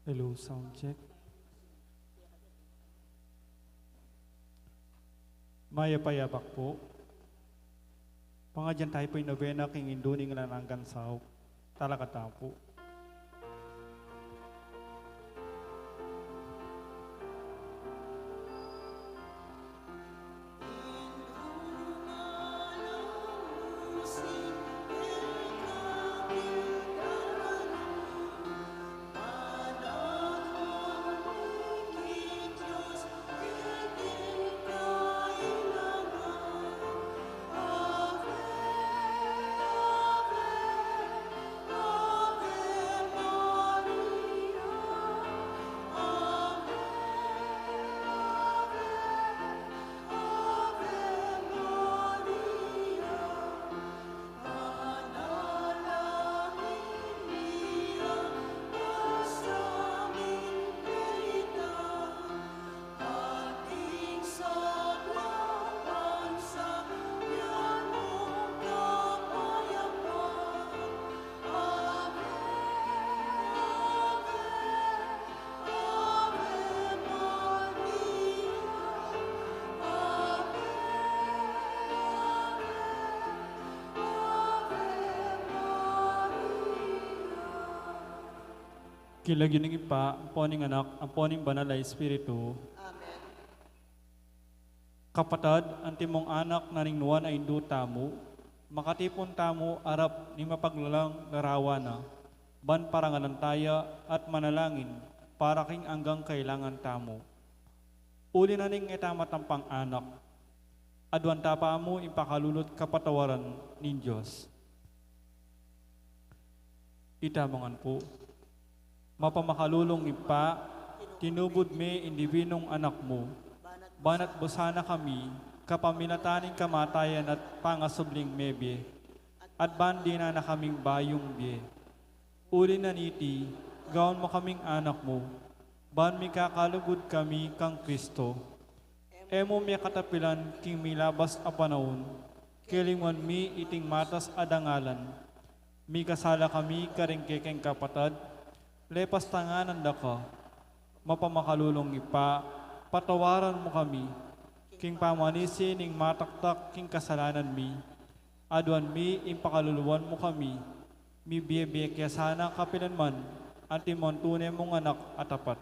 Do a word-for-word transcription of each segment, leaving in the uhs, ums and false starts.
Hello, sound check. Mayap a yabak po. Pangadyan tamu pu ing nobena king Indu ning Alang Anggang Saup. Talakad tamu pu. King lagyu ning Ibpa, ampo ning Anak, ampo ning Banal a Espiritu. Amen. Kapatad, antimong anak na ning Nuan a Indu tamu, makatipun tamu arap ning mapaglalang larawan na, ban parangalan taya at manalangin para king anggang kailangan tamu. Uli na ning e tamu matampang anak, aduan ta pa mu ing pakalulu't kapatawaran ning Dios. Itamu ngan pu. Mapamakalulung Ibpa, tinubud me ing Dibinung Anak mu, ban atbusan na kami kapamilatan ning kamatayan at pangasubling mebie, at ban dinan na kaming bayung bie. Uli na niti, gawan mu kaming anak mu, ban mikakalugud kami kang Kristo. E mu mi katapilan king milabas a panaun, kelingwan mi iting matas a dangalan. Mikasala kami karing kekeng kapatad, lepas tanganan da ka. Mapamakalulung Ibpa, patawaran mu kami, king pamanisi ning mataktak king kasalanan mi, aduan mi ing pakaluluan mu kami, mibie-bie ke sana kapilan man, antimong tune mung anak a tapat.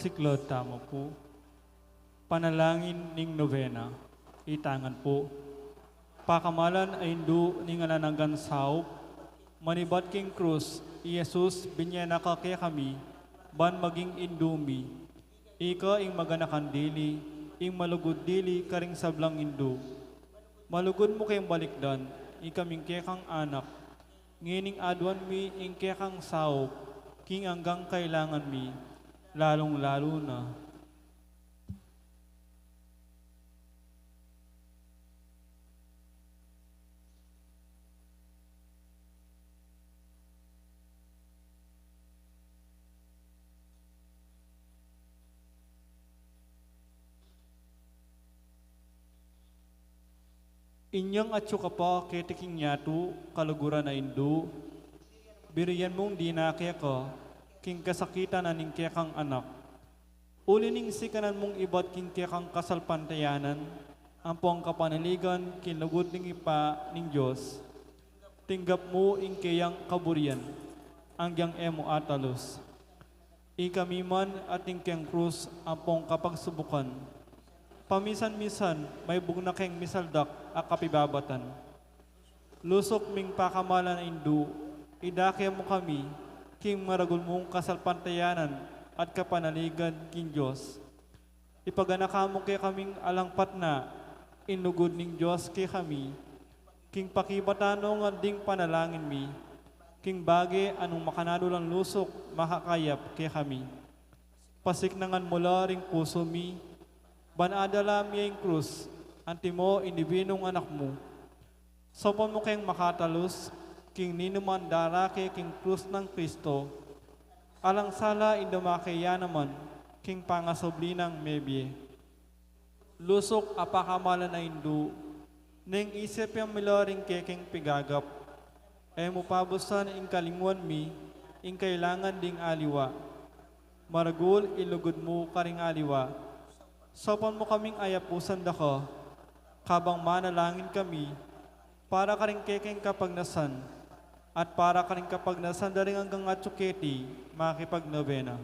Siklaud tamu pu. Panalangin ning Novena. Itangan pu. Pakamalan a Indu ning Alang Anggang Saup, manibat king krus, i Jesus, binie na ka kekami, ban maging Indu mi. Ika ing maganakan dili, ing malugud dili karing sablang Indu. Malugud mu keng balikdan, ikaming kekang anak, ngening aduan mi ing kekang saup, king anggang kailangan mi, lalung-lalu na. Inyang atyu ka pa keti king yatu, kaluguran a Indu, birian mung dinake ka king kasakitan na ning kekang anak. Uli ning sikanan mung ibat king kekang kasalpantayanan, ampong kapanaligan king lugud ning Ibpa ning Dios, tinggap mu ing keyang kaburian, anggang e mu atalus. Ikami man atin keng krus ampong kapagsubukan. Pamisan-misan, maibug na keng misaldak a kapibabatan. Lusuk ming pakamalan a Indu, idake mu kami king maragul mung kasalpantayanan at kapanaligan king Dios. Ipaganaka mu kekaming alang patna ing lugud ning Dios kekami, king pakibatan ngan ding panalangin mi, king bage a nung makananu lang lusuk makakayap kekami. Pasiknangan mu la ring pusu mi, ban adala mi ing krus, antimo ing Divinung Anak mu. Saupan mu keng makatalus king ninuman darake king krus nang Kristo, alang sala ing dumake ya naman king pangasubli nang mebie. Lusuk a pakamalan a Indu, neng isip yang milaring kekeng pigagap, e mu pabusan ing kalinguan mi ing kailangan ding aliwa. Maragul ing lugud mu karing aliwa. Saupan mu kaming ayapusan da ka, kabang manalangin kami, para karing kekeng kapagnasan, at para karing kapagnasan da ring anggang atyu keti makipagnobena.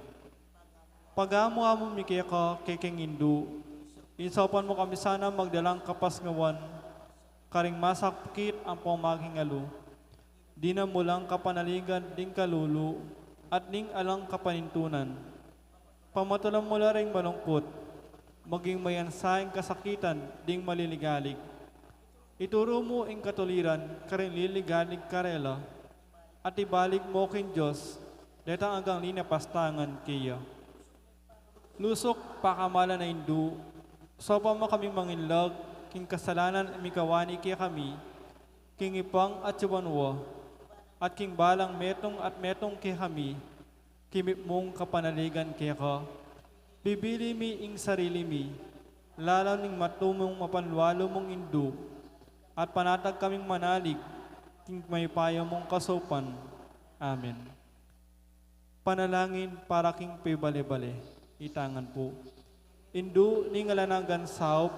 Pagamu-amu mi keka kekeng Indu, isaupan mu kami sana magdalang kapasnguan, karing masakit ampong makingalu. Dinan mu lang kapanaligan ding kalulu at ning alang kapanintunan. Pamatulan mu la ring malungkut, maging mayansa ing kasakitan ding maliligalig. Ituru mu ing katuliran karing liligalig karela, at ibalik mu king Dios detang anggang linapastangan keya. Lusuk pakamalan a Indu, saupan mu kaming manginlag king kasalanan a mikawani kekami, king Ibpang atyu banua, at king balang metung at metung kekami, kimit mung kapanaligan keka. Bibili mi ing sarili mi, lalam ning matumung mapanwalu mung Indu, at panatag kaming manalig king mayupaya mung kasaupan. Amen. Panalangin para king pibale-bale. Itangan pu. Indu ning alang anggang saup,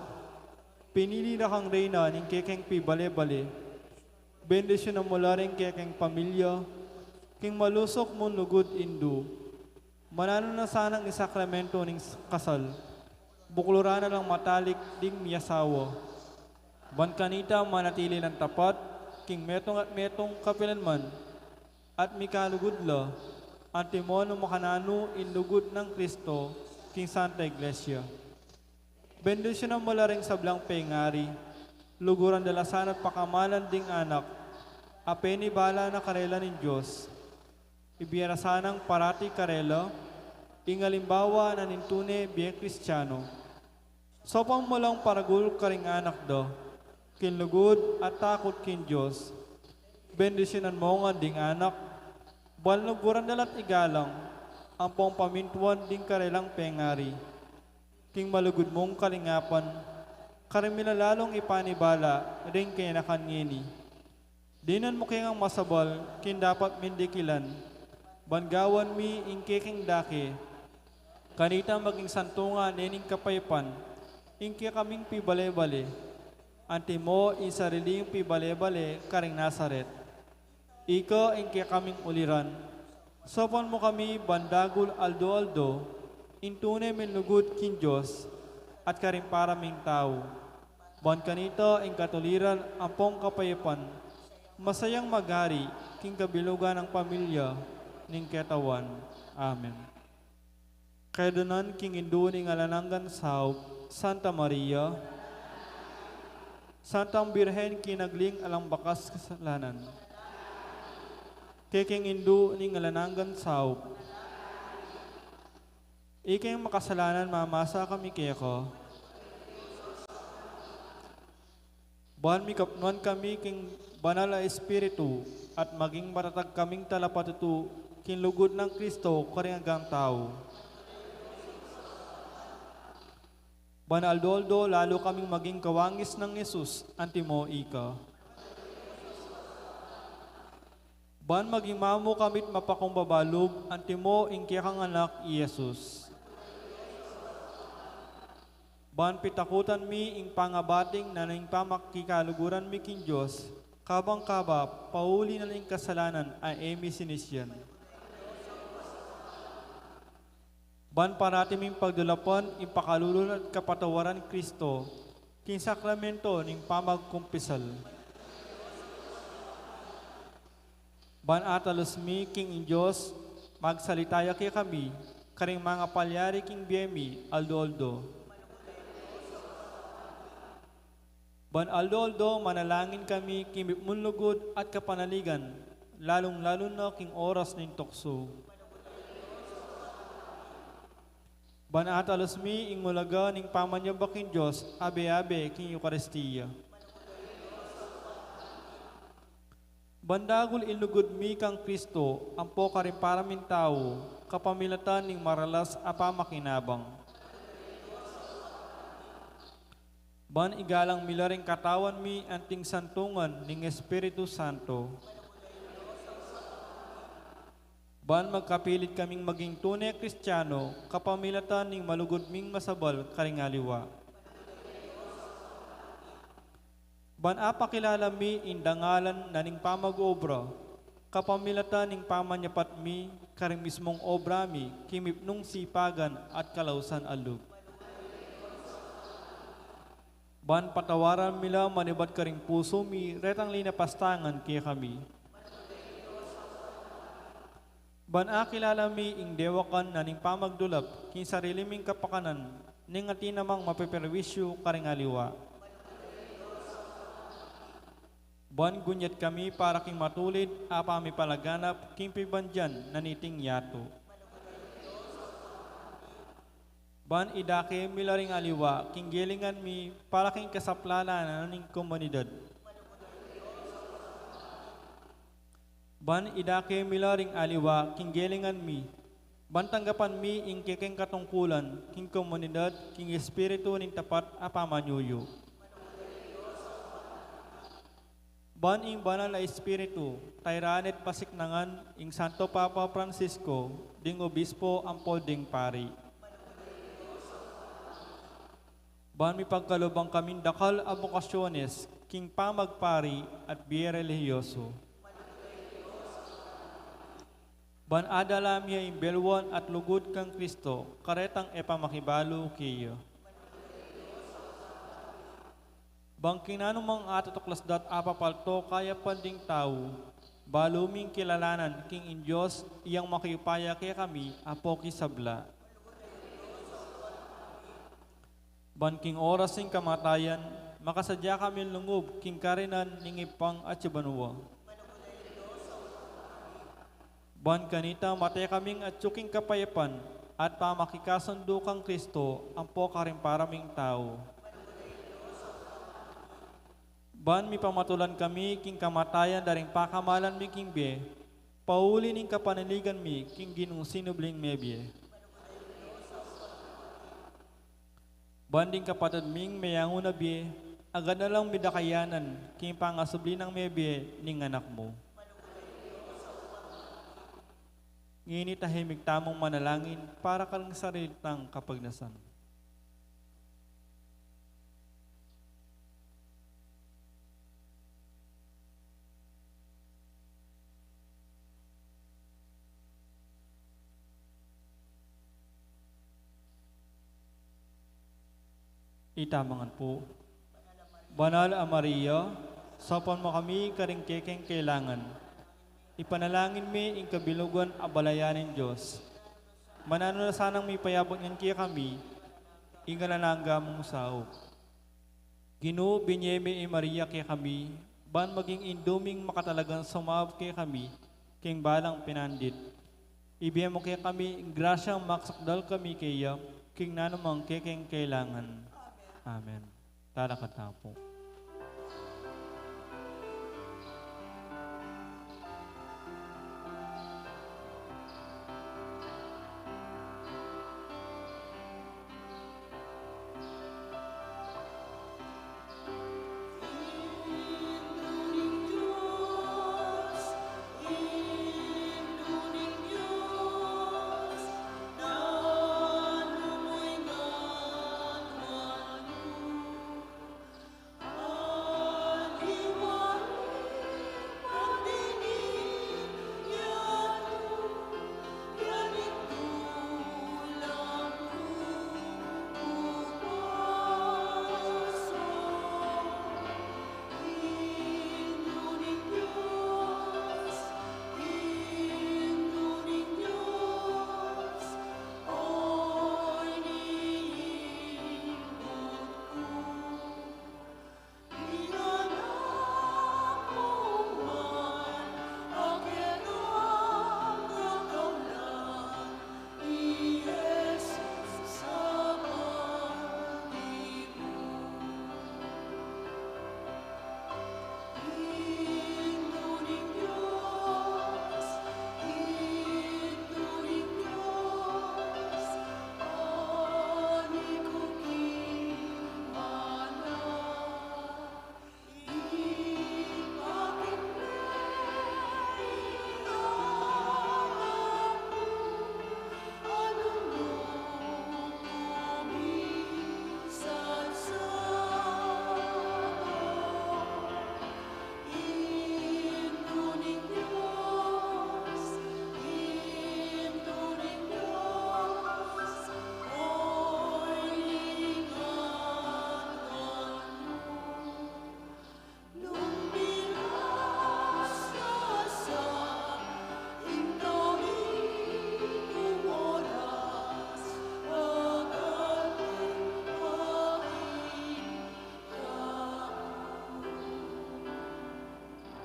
pinili na kang reyna ning kekeng pibale-bale. Bendisyunan mu la ring kekeng pamilya king malusuk mung lugud, Indu. Mananu na sanang isakramento ning kasal, bukluran na lang matalik ding miyasawa, ban kanita manatili lang tapat king metung at metung kapilanman, at mikalugud la, antimo nung makananu ing lugud nang Kristo king Santa Iglesia. Bendisyunan mu la ring sablang pengari, luguran da la sana't pakamalan ding anak a penibala na karela ning Dios. Ibie ra sanang parati karela ing alimbawa na ning tune bie Kristiano. Saupan mu lang paragul karing anak da king lugud at takut king Dios. Bendisyunan mu ngan ding anak, ban luguran da la't igalang ampong pamintuan ding karelang pengari. King malugud mung kalingapan, karing milalalung ipanibala ring kayanakan ngeni. Dinan mu keng masabal king dapat ming dikilan, ban gawan mi ing kekeng dake. Kanita maging santungan ne ning kapayapan ing kekaming pibale-bale, antimo ing sariling pibale-bale karing Nazaret. Ika ing kekaming uliran. Saupan mu kami ban dagul aldo-aldo ing tune ming lugud king Dios at karing para ming tau. Ban kanita ing katuliran ampong kapayapan, masayang magari king kabilugan nang pamilya ning Katawan. Amen. Kedunan king Indu ning alang anggang saup, Santa Maria, Santang Birhen king agli ning alang bakas kasalanan. Kekeng Indu ning alang anggang saup, ikeng makasalanan mamasa kami keka. Ban mikapnuan kami king Banal a Espiritu, at maging matatag kaming talapatutu king lugud nang Kristo karing anggang tau. Ban aldo-aldo lalu kaming maging kawangis nang Jesus, antimo ika. Ban maging mamu kami't mapakumbaba lub, antimo ing kekang Anak, i Jesus. Ban pitakutan mi ing pangabating na ning pamakikaluguran mi king Dios, kabang kaba pauli na ning kasalanan a e mi sinisian. Ban parati ming pagdulapan ing pakalulu at kapatawaran Kristo king sakramento ning pamagkumpisal. Ban atalus mi king ing Dios, magsalita ya kekami karing mangapalyari king bie mi aldo-aldo. Ban aldo-aldo manalangin kami king mipnung lugud at kapanaligan, lalung-lalu na king oras ning tuksu. Ban atalus mi ing ulaga ning pamanyamba king Dios abe-abe king Eukaristia. Ban dagul ing lugud mi kang Kristo ampo karing para ming tau, kapamilatan ning maralas a pamakinabang. Ban igalang mi la ring katawan mi anting santungan ning Espiritu Santo. Ban magkapilit kaming maging tune Kristiano kapamilatan ning malugud ming masabal karing aliwa. Ban apakilala mi ing dangalan na ning pamag-obra kapamilatan ning pamanyapat mi karing mismung obra mi king mipnung sipagan at kalausan a lub. Ban patawaran mi la manibat karing pusu mi retang linapastangan kekami. Ban akilala mi ing dewakan na ning pamagdulap king sarili ming kapakanan, ning atin namang mapeperwisyu karing aliwa. Ban gunyat kami para king matulid a pamipalaganap king pibandian na niting yatu. Ban idake mi la ring aliwa king gelingan mi para king kasaplalan na ning komunidad. Ban idake mi la ring aliwa king gelingan mi, ban tanggapan mi ing kekeng katungkulan king komunidad king espiritu ning tapat a pamanyuyu. Ban ing Banal a Espiritu tairan at pasiknangan ing Santo Papa Francisco ding obispo ampo ding pari. Ban mipagkaluban kaming dakal a bokasyones king pamagpari at bie relihiyoso. Ban adala mi ing belwan at lugud kang Kristo karetang e pa makibalu keya. Ban king nanumang atutuklas dat apapalto kayapan ding tau, balu ming kilalanan king ing Dios iyang makiupaya kekami ampo king sabla. Ban king oras ning kamatayan, makasadya kaming lungub king karinan ning Ibpang atsu banua. Ban kanita mate kaming atsu king kapayapan at pamakikasundu kang Kristo ampo karing para ming tau. Ban mipamatulan kami king kamatayan da ring pakamalan mi king bie, pauli ning kapanaligan mi king Ginung sinubling mebie. Ban ding kapatad ming meyangu na bie, agad na lang mi da kayanan king pangasubli nang mebie ning Anak mu. Ngeni tahimik tamung manalangin para karing sarili tang kapagnasan. Itamangan pu. Banal a Maria, saupan mu kami karing kekeng kailangan. Ipanalangin mi ing kabilugan a balayan ning Dios. Mananu na sanang mipayabut ngan kekami ing alang angga mung saup. Ginu, binie me i Maria kekami, ban maging indu ming makatalagang sumaup kekami king balang pinandit. Ibie mu kekami ing grasyang makasakdal kami keya king nanumang kekeng kailangan. Amen. Talakad tamu pu.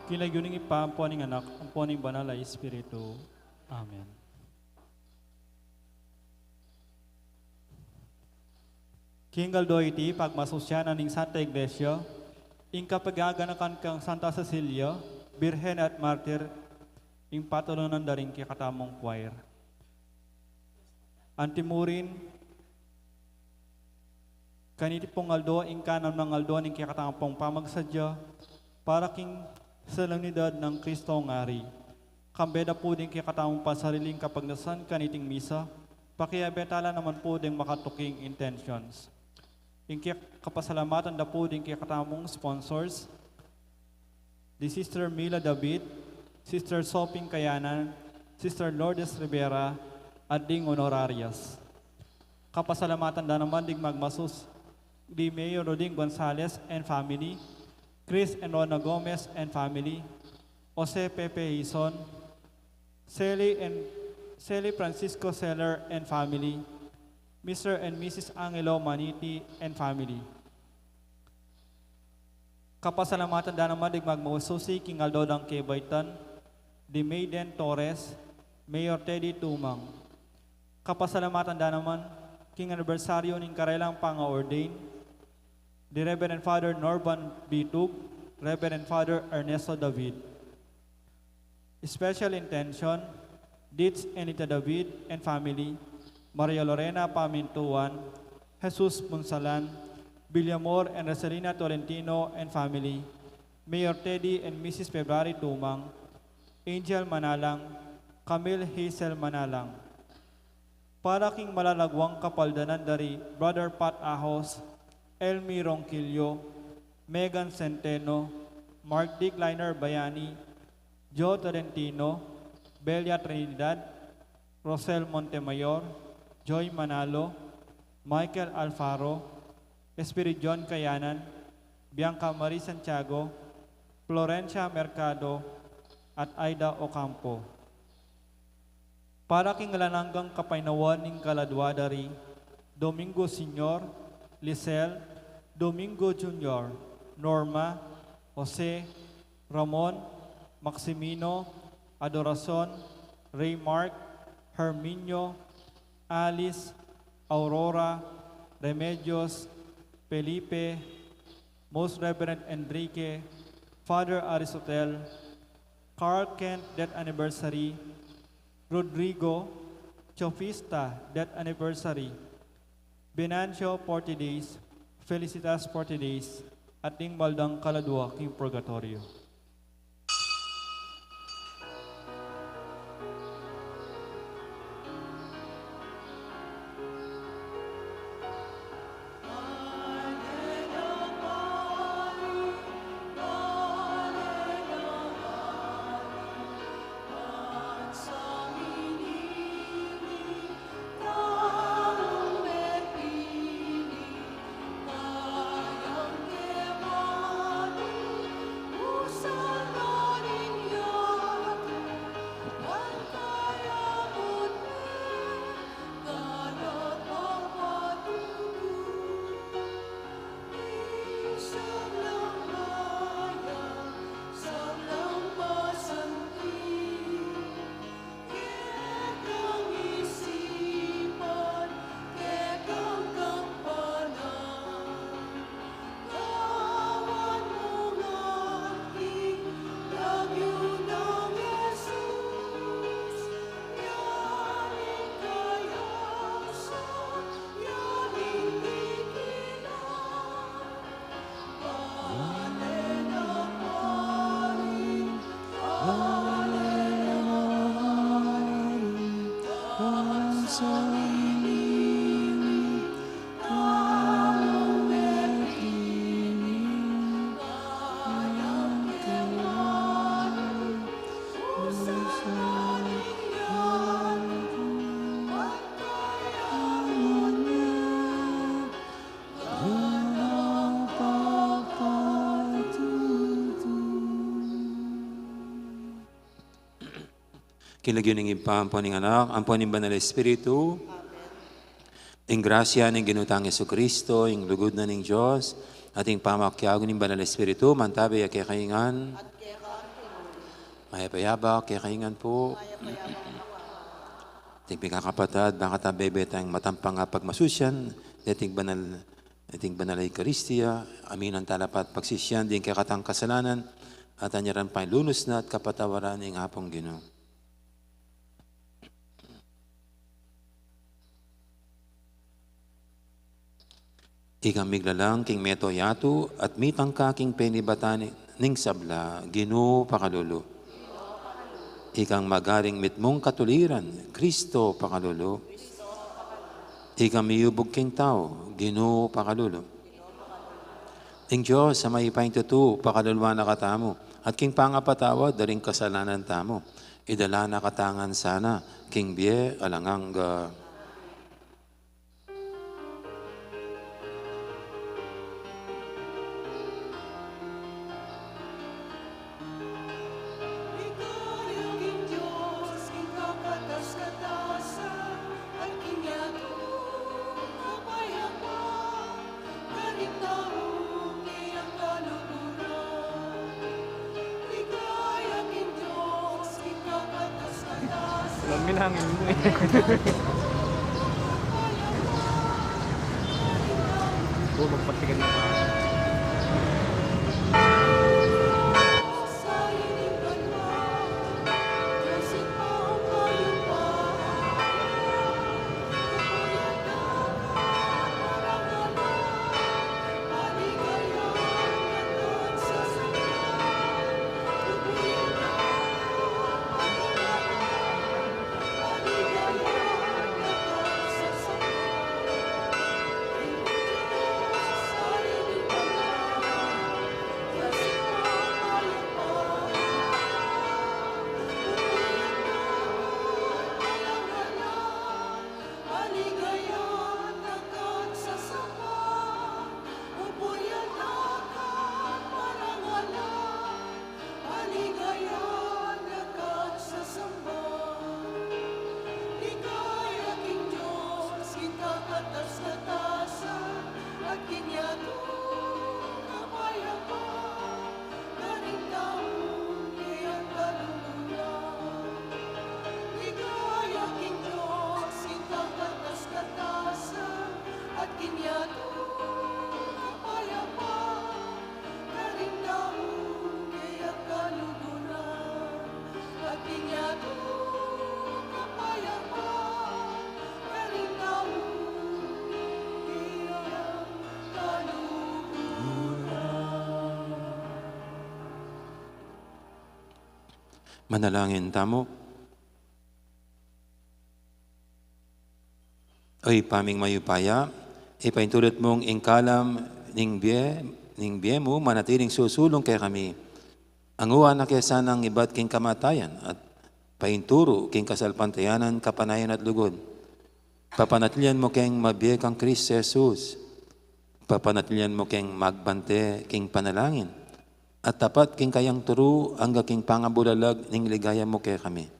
King lagyu ning Ibpa, ampo ning Anak, ampo ning Banal a Espiritu. Amen. King aldo iti, pagmasusyan na ning Santa Iglesia ing kapagaganakan kang Santa Cecilia, Birhen at Martir, ing patulunan da ring kekatamung choir. Antimurin kaniti pung aldo ing kanam nang aldo ning kekatamung pamagsadya para king solemnidad nang Kristong Ari. Kambe da pu ding kekatamung pansariling kapagnasan kaniting misa, pakiabe tala naman pu ding makatuking intentions. Ing kek-, kapasalamatan da pu ding kekatamung sponsors, di Sister Mila David, Sister Soping Kayanan, Sister Lourdes Rivera, at ding honorarias. Kapasalamatan da naman ding magmasus di Mayor Roding Gonzales and family, Chris and Rona Gomez and family, Jose Pepe Hizon, Sally and, Sally Francisco Seller and family, Mister and Missus Angelo Maniti and family. Kapasalamatan da naman ding magmasusi king aldo dang kebaitan, di Mayden Torres, Mayor Teddy Tumang. Kapasalamatan da naman king anibersaryo ning karelang panga-ordain, di Reverend Father Norban Bitug, Reverend Father Ernesto David. Special intention, Ditz Enita David and family, Maria Lorena Pamintuan, Jesus Punsalan, Villamor and Rosalina Tolentino and family, Mayor Teddy and Missus February Tumang, Angel Manalang, Camille Hazel Manalang. Para king malalaguang kapaldanan da ri Brother Pat Ahos, Elmi Ronquillo, Megan Centeno, Mark Dick Liner Bayani, Joe Tolentino, Belia Trinidad, Rosel Montemayor, Joy Manalo, Michael Alfaro, Espiridion Kayanan, Bianca Marie Santiago, Florencia Mercado, at Aida Ocampo. Para king alang anggang kapaynawan ning kaladua da ri Domingo Senior, Lisel, Domingo Junior, Norma, Jose, Ramon, Maximino, Adoracion, Raymark, Herminio, Alice, Aurora, Remedios, Felipe, Most Reverend Enrique, Father Aristotel, Carl Kent death anniversary, Rodrigo Chofista death anniversary, Venancio forty days, Felicitas forty days, at ding maldang kaladua king purgatorio. King lagyu ning Ibpa, ampo ning Anak, ampo ning Banal Espiritu. Amen. Ing grasya ning Ginu tang Jesucristo, ing lugud na ning Dios, at ing pamakiabe ning Banal Espiritu, mantabe ya kekayu ngan. At keka rin. Mayap a yabak kekayu ngan pu. Mayap a yabak pu. Ding mikakapatad, bang kata bebe tang matampang a pagmasusian deting banal, deting banal a Eukaristia, aminan tala pa at pagsisian ding kekatang kasalanan, at anyaran pang lunus na at kapatawaran ning Apung Ginu. Ikang miglalang king mabilug a yatu at mitangka king penibatan ning sabla, Ginu pakalulu. Ikang magaring mitmung katuliran, Kristo pakalulu. Ikang miyubug king tau, Ginu pakalulu. Ing Dios a mayupayang tutu pakaluluan na katamu, at king pangapatawad da ring kasalanan tamu, idala na katamu ngan sana king bie alang angga. Walang minangin mu eh. O, magpatigan na ka. Manalangin tamu. O Ibpa ming mayupaya, ipaintulot mung ing kalam ning bie, ning bie mu manatiling susulung kekami. Anguan na ke sanang ibat king kamatayan at painturu king kasalpantayanan, kapanayan at lugud. Papanatilian mu keng mabie kang Kristo Jesus. Papanatilian mu keng magbante king panalangin at tapat king kayang turu angga king pangabulalag ning ligaya mu kekami.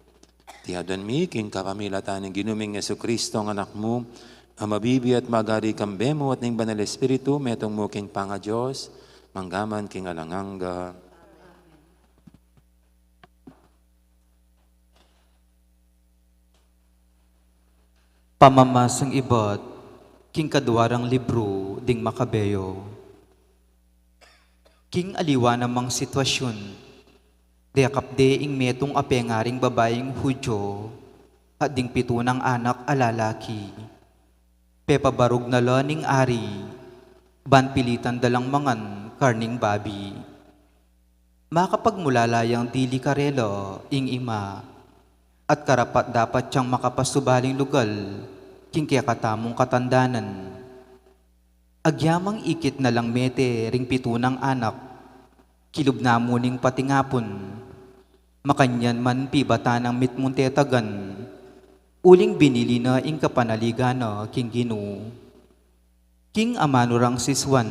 Iti aduan mi king kapamilatan ning Ginu ming Jesucristo, a Anak mu, a mabibie at magari kambe mu at ning Banal Espiritu, metung mu king pangaDios, mangga man king alang angga. Pamamasang ibat king kadua rang libru ding Makabeo. King aliwa namang sitwasyun, dekap de ing metung a pengaring babaing Judio at ding pitu nang anak a lalaki. Pepabarug na la ning ari, ban pilitan da lang mangan karning babi. Makapagmulala yang dili karela ing ima, at karapat-dapat yang makapasubaling lugal king kekatamung katandanan. Agyamang ikit na lang mete ring pitu nang anak, kilub na mu ning patingapun. Makanyan man pibatan nang mitmung tetagan, uling binili na ing kapanaligan na king Ginu. King amanu rang sisuan,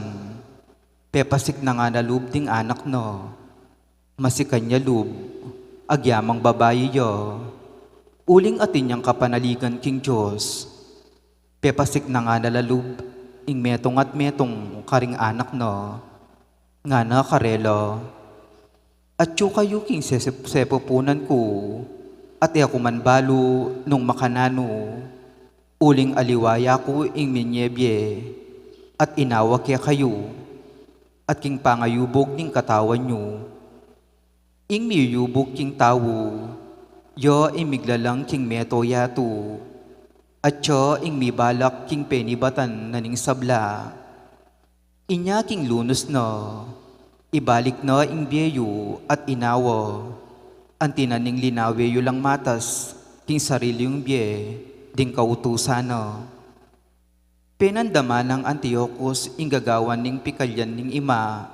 pepasiknangan na lub ding anak na. Masikan ya lub, agyamang babai ya, uling atin yang kapanaligan king Dios. Pepasiknangan na la lub ing metung at metung karing anak na, ngana karela, "Atyu kayu king sesep-, sepupunan ku, at e ku man balu nung makananu, uling aliwa ya ku ing minyebie, at inawa kekayu, at king pangayubug ning katawan yu." Ing miyuyubug king tau, ya ing miglalang king meto yatu, atya ing mibalak king penibatan na ning sabla. Inya king lunus na, ibalik na ing bie yu at inawa, anti na ning linawe yu lang matas king sarili yung bie ding kautusan na. Penandaman nang Antiochus ing gagawan ning pikalyan ning ima.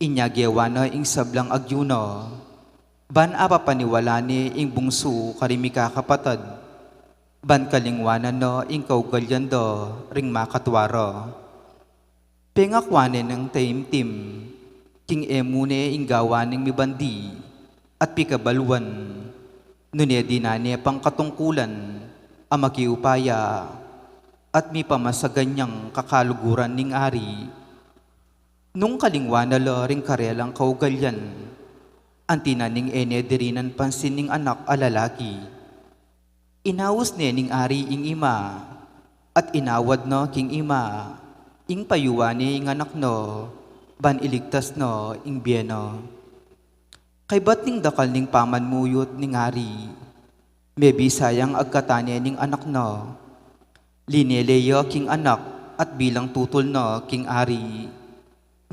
Inya gewa na ing sablang agyuno, ban apapaniwala ne ing bungsu karing mikakapatad, ban kalingwanan na ing kaugalyan da ring makatwa ra. Pengakwa ne nang taimtim, king e mu ne ing gawa ning mibandi, at pikabaluan, nune dinan ne pang katungkulan a makiupaya, at mipamasagan yang kakaluguran ning ari. Nung kalingwa na la ring karelang kaugalyan, anti na ning e ne dirinan pansin ning anak a lalaki. Inaus ne ning ari ing ima, at inawad na king ima ing payuan ne ing anak na, ban iligtas na ing bie na. Kaybat ning dakal ning pamanmuyut ning ari, mebisa yang agkatan ne ning anak na. Linele ya king anak at bilang tutul na king ari.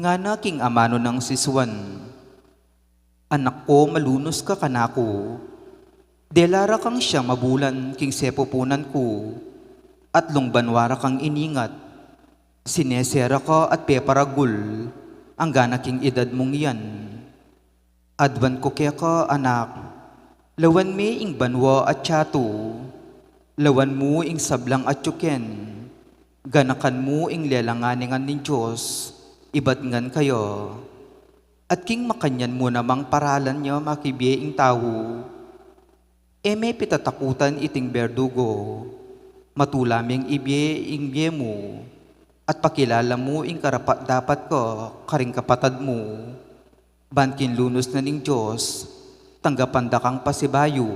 Ngana king amanu nang sisuan, "Anak ku, malunus ka kanaku. Dela ra kang siyam a bulan king sepupunan ku, at lungbanwa ra kang iningat. Sinese ra ka at peparagul, anggana king edad mung iyan. Aduan ku keka, anak, lawan me ing banua at yatu, lawan mu ing sablang atyu ken, ganakan mu ing lelang ngan ning Dios, ibat ngan kaya. At king makanyan mu namang paralan ya makibie ing tau, e me pitatakutan iting berdugo. Matula meng ibie ing bie mu, at pakilala mu ing karapat-dapat ka karing kapatad mu. Ban king lunus na ning Dios, tanggapan da kang pasibayu,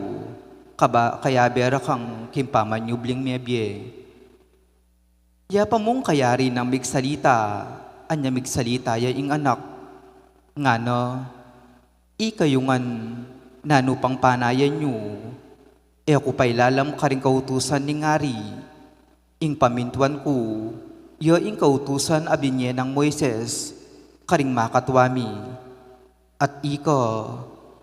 kaba-, kayabe ra kang king pamanyubling mebie." Yapa mung kayari nang migsalita, anya migsalita ya ing anak, ngana, "Ikayu ngan, nanu pang panayan yu? E ku pa ilalam karing kautusan ning ari. Ing pamintuan ku, ya ing kautusan a binye nang Moises karing makatwa mi. At ika,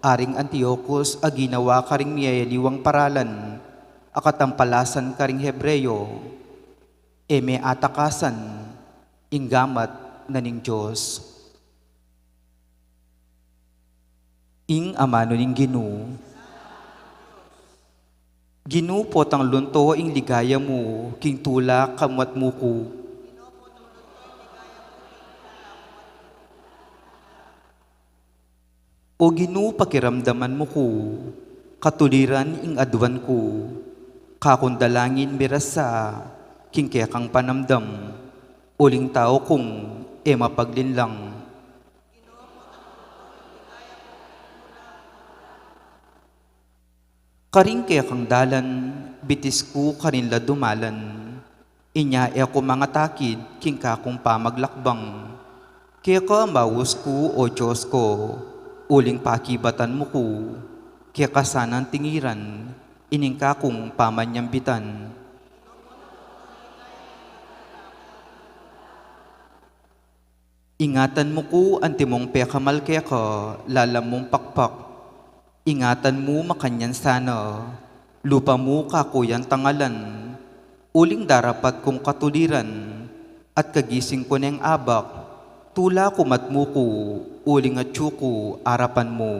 Aring Antiokus a ginawa karing miyayaliwang paralan a katampalasan karing Hebreo, e me atakasan ing gamat na ning Dios. Ing amanu ning Ginu. Ginu, potang lunto ing ligaya mu king tula kamu at muku. O Ginu, pakiramdaman mu ku, katuliran ing aduan ku, kakung dalangin mirasa king kekang panamdam, uling tau kung e mapaglinlang. Karing kekang dalan, bitis ku karin la dumalan, inya e ku mangatakid king kakung pamaglakbang. Keka maus ku, O Dios ku, uling pakibatan mu ku, keka sanang tingiran ining kakung pamanyambitan. Ingatan mu ku antimong pekamal keka, lalam mung pakpak. Ingatan mu makanyan sana, lupa mu kaku yang tangalan, uling darapat kung katuliran, at kagising ku neng abak, tula ku mat muku, uling atyu ku arapan mu.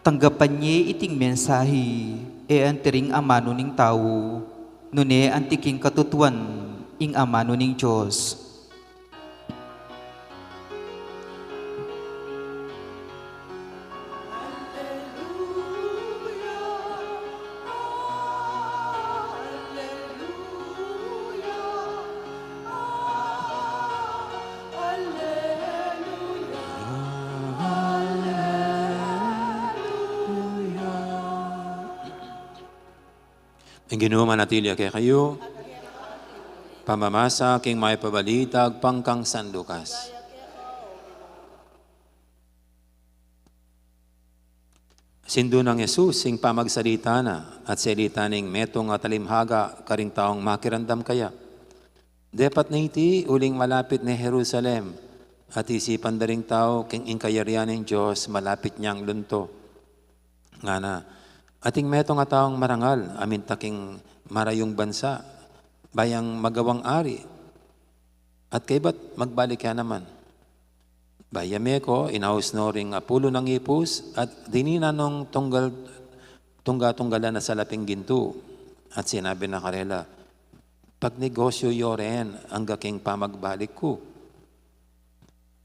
Tanggapan ye iting mensahi, e anti ring amanu ning tau, nune anti king katutuan ing amanu ning Dios. Ing Ginu manatili ya kekayu. Pamamasa king Mayap a Balita agpang kang San Lucas. Sindu nang Jesus ing pamagsalita na, at selita ning metung a talimhaga karing taung makiramdam kaya. Depat na iti uling malapit ne Jerusalem, at isipan da ring tau king ing kayarian ning Dios malapit nang lunto. Ngana, ating metung a taung marangal a minta king marayung bansa, ba yang magawang ari, at kaybat magbalik ya naman. Ba ya meko, inaus no ring apulu nang ipus, at dininan nong tunggal, tungga-tunggalan a salaping gintu, at sinabi na karela, "Pagnegosyu yo ren angga king pamagbalik ku.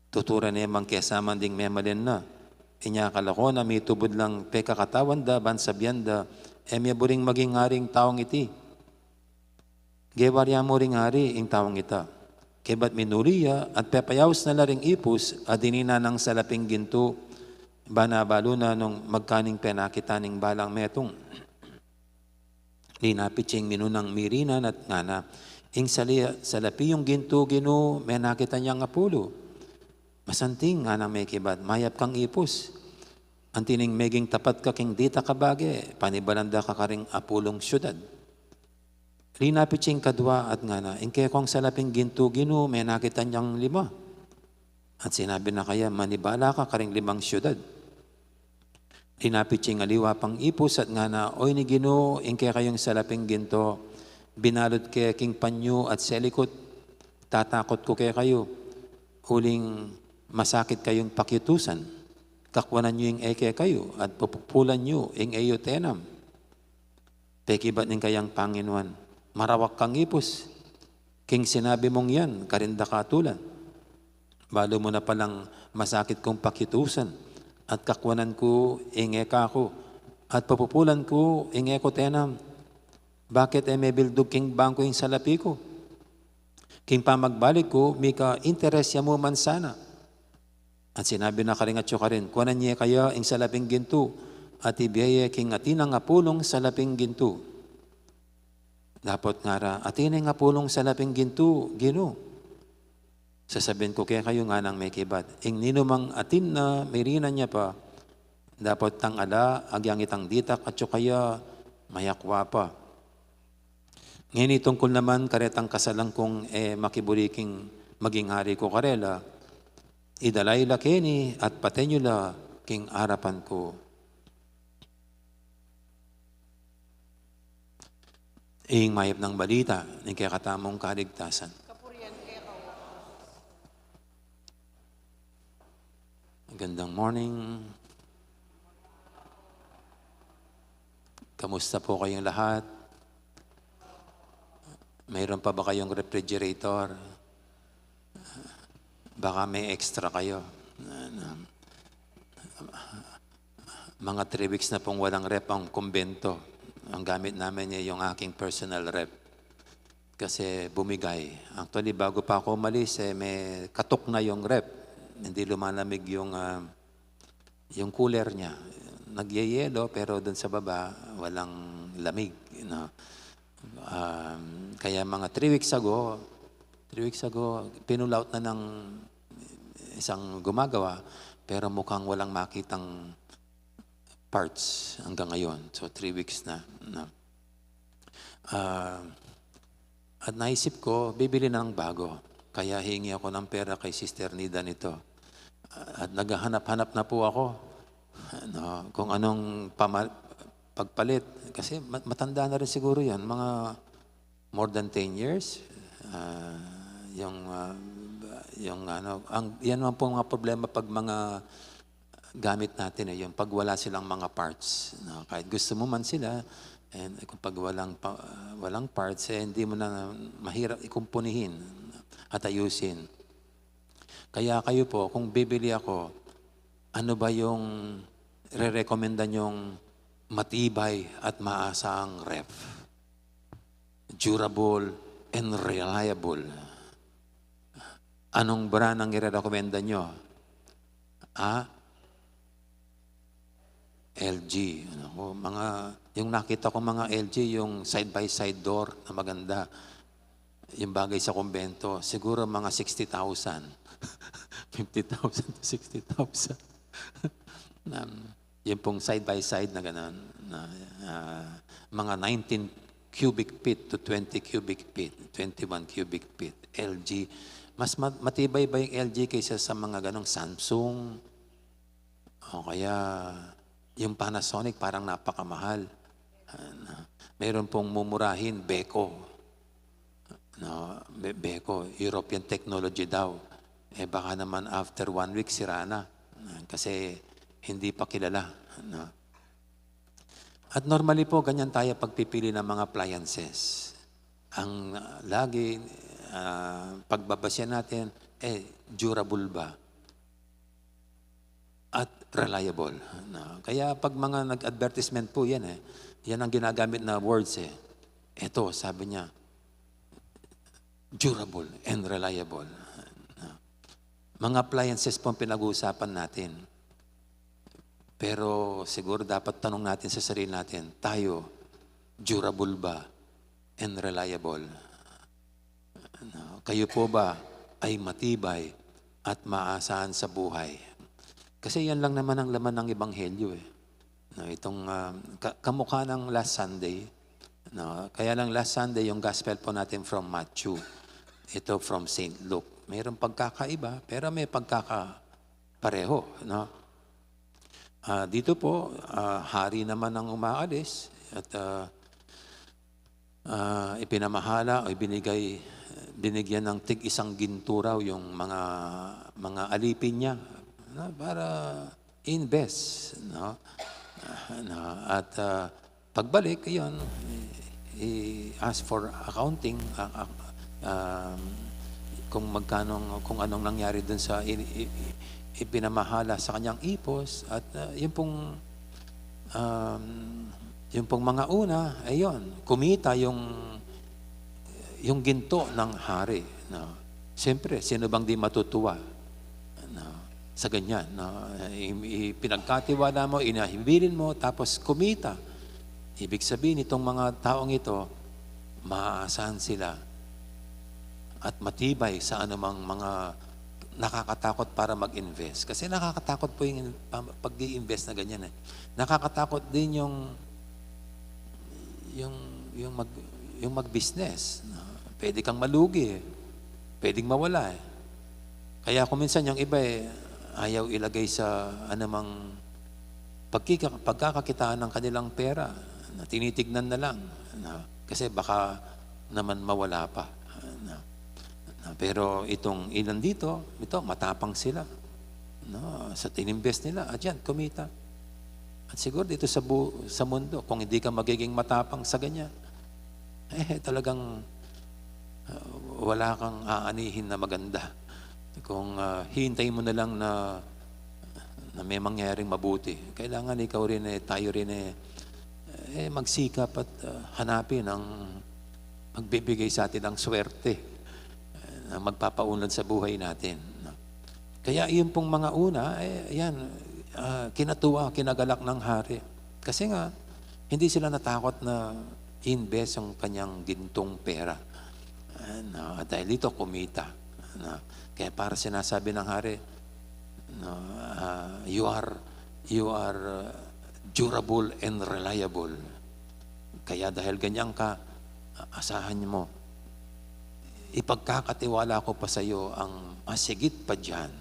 Tutu ra ne mang kesaman ding memalen na. Inya kalako na mitubud lang pekakatawan da, ban sabian da, e me buring maging ari ing taung iti. Gewa rya mu ring ari ing taung ita." Kaybat minuli ya, at pepayaus na la ring ipus a dininan nang salaping gintu, ba nabalu na nung magkaning penakit ning balang metung. Linapit ya ing minunang mirinan at ngana, "Ing sali-, salapi yung gintu, Ginu, menakit yang apulu." "Masanting," nganang mekibat, "mayap kang ipus. Anti ning meging tapat ka king dita kabage, panibalan da ka karing apulung syudad." Linapit ya ing kadwa at ngana, "Ing kekong salaping gintu, Ginu, menakit yang lima." At sinabi na kaya, "Manibala ka karing limang syudad." Linapit ya ing aliwa pang ipus at ngana, "Oyni Ginu, ing kekayung salaping gintu, binalut ke king panyu at selikut. Tatakut ku kekayu, uling masakit kayung pakiutusan. Kakuanan yu ing e kekayu at pupukulan yu ing e yu tenam." Pekibat ning kayang panginuan, "Marawak kang ipus. King sinabi mung yan, karin da ka atulan. Balu mu na palang masakit kung pakiutusan at kakuanan ku ing e kaku, at pupupulan ku ing e ku tenam. Bakit e mebildug king bangku ing salapi ku? King pamagbalik ku, mika interes ya mu man sana. At sinabi na karing atyu karin, kuanan ye kaya ing salaping gintu, at ibie ye king atin nang apulung salaping gintu. Dapot ngara, atin ing apulung salaping gintu, Ginu. Sasabian ku kekayu, nganang mekibat, ing ninumang atin na mirinan ya pa, dapot tang ala agyang itang ditak atyu kaya mayakwa pa. Ngeni tungkul naman karetang kasalan kung e makiburi king maging hari ku karela, idala yu la keni at paten yu la king arapan ku. Ing mayap nang balita ning kekatamung kaligtasan. Magandang morning. Kamusta po kayong lahat? Mayroon pa ba kayong refrigerator? Baka may extra kayo. Mga three weeks na pong walang ref ang kumbento. Ang gamit namin ay yung aking personal ref. Kasi bumigay. Actually, bago pa ako umalis, eh, may katok na yung ref. Hindi lumalamig yung, ah, yung cooler niya. Nagyeyelo, pero dun sa baba, walang lamig, no? Um, kaya mga three weeks ago, three weeks ago, pinull out na ng isang gumagawa, pero mukhang walang makitang parts hanggang ngayon. So, three weeks na, no? Ah, at naisip ko, bibili na ng bago. Kaya hingi ako ng pera kay Sister Nida nito. At naghahanap-hanap na po ako, no, kung anong pama-, pagpalit. Kasi ma-, matanda na rin siguro yan, mga more than ten years. Ah, yung, ah, yung ano, ang, yan naman po mga problema pag mga gamit natin, eh, yung pag wala silang mga parts, no? Kahit gusto mo man sila, and kung pag walang pa-, walang parts, eh, hindi mo na, mahirap ikumpunihin at ayusin. Kaya kayo po, kung bibili ako, ano ba yung rerekomenda nyong matibay at maasang ref? Durable and reliable. Anong brand ang irerekomenda nyo? Ah? L G. Ano ko, mga, yung nakita ko mga L G, yung side by side door na maganda. Yung bagay sa kumbento, siguro mga sixty thousand. Fifty thousand to sixty thousand. Um, Yung pong side by side na gano'n, na, ah, mga nineteen cubic feet to twenty cubic feet, twenty-one cubic feet, L G. Mas ma-, matibay ba yung L G kaysa sa mga ganong Samsung? O kaya yung Panasonic, parang napakamahal. Ano, meron pong mumurahin, Beko. No, Be-, Beko, European technology daw. Eh, baka naman after one week, sira na. Kasi hindi pa kilala, no? At normally po, ganyan tayo pagpipili ng mga appliances. Ang, ah, lagi, ah, pagbabasihan natin, eh, durable ba? At reliable, no? Kaya pag mga nag-advertisement po yan, eh, yan ang ginagamit na words, eh. Eto, sabi niya, durable and reliable, no? Mga appliances po ang pinag-uusapan natin. Pero siguro dapat tanong natin sa sarili natin, tayo, durable ba and reliable? Ano, kayo po ba ay matibay at maasahan sa buhay? Kasi yan lang naman ang laman ng ebanghelyo, eh. No, itong, ah, ka-, kamukha ng last Sunday, no? Kaya lang last Sunday, yung gospel po natin from Matthew. Ito from Saint Luke. Mayroong pagkakaiba, pero may pagkakapareho, no? Ah, dito po, ah, hari naman ang umaalis at, ah, ah, ipinamahala o ibinigay, binigyan ng tig-isang ginto raw yung mga, mga alipin niya, no, para invest, no? Ah, no, at, ah, pagbalik, yun, i-, i-ask for accounting, ah, ah, um, kung magkano, kung anong nangyari dun sa i-, i-, i-, ipinamahala sa kanyang ipos at, ah, yun pong, um, yun pong mga una, ayun, kumita yung, yung ginto ng hari, no? Siyempre, sino bang di matutuwa, no? Sa ganyan, no? I-, ipinagkatiwala mo, inahibilin mo, tapos kumita. Ibig sabihin, itong mga taong ito, maaasahan sila at matibay sa anumang mga nakakatakot para mag-invest. Kasi nakakatakot po yung pa-, pag-i-invest na ganyan eh. Nakakatakot din yung, yung, yung mag-, yung mag-business, no? Pwede kang malugi eh. Pwedeng mawala eh. Kaya kung minsan yung iba eh, ayaw ilagay sa anumang pagkika-, pagkakakitaan ng kanilang pera, na tinitignan na lang, na, kasi baka naman mawala pa, na, na, pero itong ilan dito, ito, matapang sila, no, sa ininvest nila, at yan, kumita. At siguro dito sa bu-, sa mundo, kung hindi ka magiging matapang sa ganyan, eh, talagang, ah, wala kang aanihin na maganda. Kung, ah, hihintay mo na lang na, na may mangyaring mabuti, kailangan ikaw rin eh, tayo rin eh, eh, magsikap at, ah, hanapin ang magbibigay sa atin ng swerte, eh, na magpapaunlad sa buhay natin, no? Kaya yun pong mga una, eh, yan, ah, kinatuwa, kinagalak ng hari. Kasi nga, hindi sila natakot na i-invest ang kanyang gintong pera. Ah, no, at dahil dito, kumita. No? Kaya para sinasabi ng hari, no, ah, "You are, you are, uh, durable and reliable." Kaya dahil ganyan ka, asahan mo, ipagkakatiwala ko pa sa'yo ang masigit pa dyan.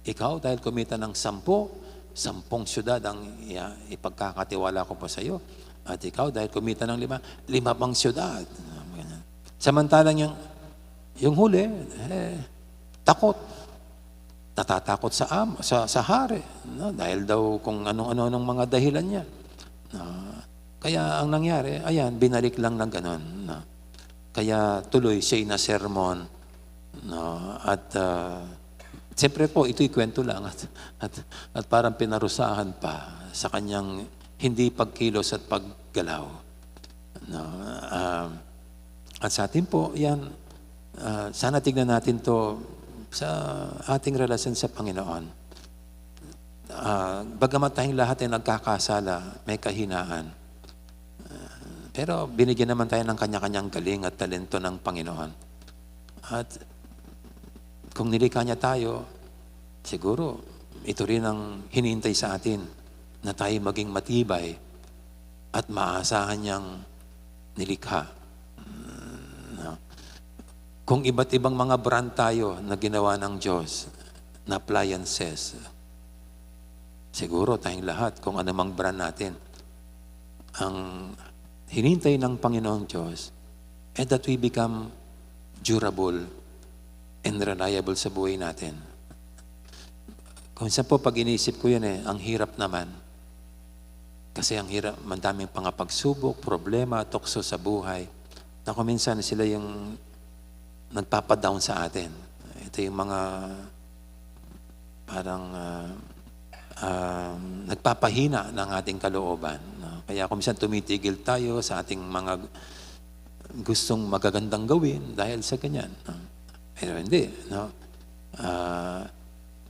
Ikaw, dahil kumita ng sampu, sampung syudad ang iya-, ipagkakatiwala ko pa sa'yo. At ikaw, dahil kumita ng lima, lima pang syudad. Ganyan. Samantalang yung, yung huli, eh, takot. Natatakot sa am-, sa, sa hari, no? Dahil daw kung anong-ano-anong mga dahilan niya. No? Kaya ang nangyari, ayan, binalik lang ng ganun, no? Kaya tuloy siya'y nasermon, no? At, ah, siyempre po, ito'y kwento lang at, at, at parang pinarusahan pa sa kanyang hindi pagkilos at paggalaw, no? Ah, at sa atin po, yan, ah, sana tignan natin 'to sa ating relasyon sa Panginoon. Ah, bagamat tayong lahat ay nagkakasala, may kahinaan. Ah, pero binigyan naman tayo ng kanya-kanyang galing at talento ng Panginoon. At kung nilikha niya tayo, siguro ito rin ang hinihintay sa atin, na tayo maging matibay at maasahan niyang nilikha. Mm, no? Kung iba't ibang mga brand tayo na ginawa ng Diyos, na appliances, siguro tayong lahat, kung anumang brand natin, ang hinihintay ng Panginoong Diyos, eh, that we become durable and reliable sa buhay natin. Kung minsan po, pag inisip ko yun eh, ang hirap naman. Kasi ang hirap, madaming pangapagsubok, problema, tukso sa buhay. Na kung minsan sila yung nagpapadown sa atin. Ito yung mga parang, ah, ah, nagpapahina ng ating kalooban, no? Kaya kung minsan tumitigil tayo sa ating mga gustong magagandang gawin dahil sa ganyan, no? Pero hindi, no? Ah,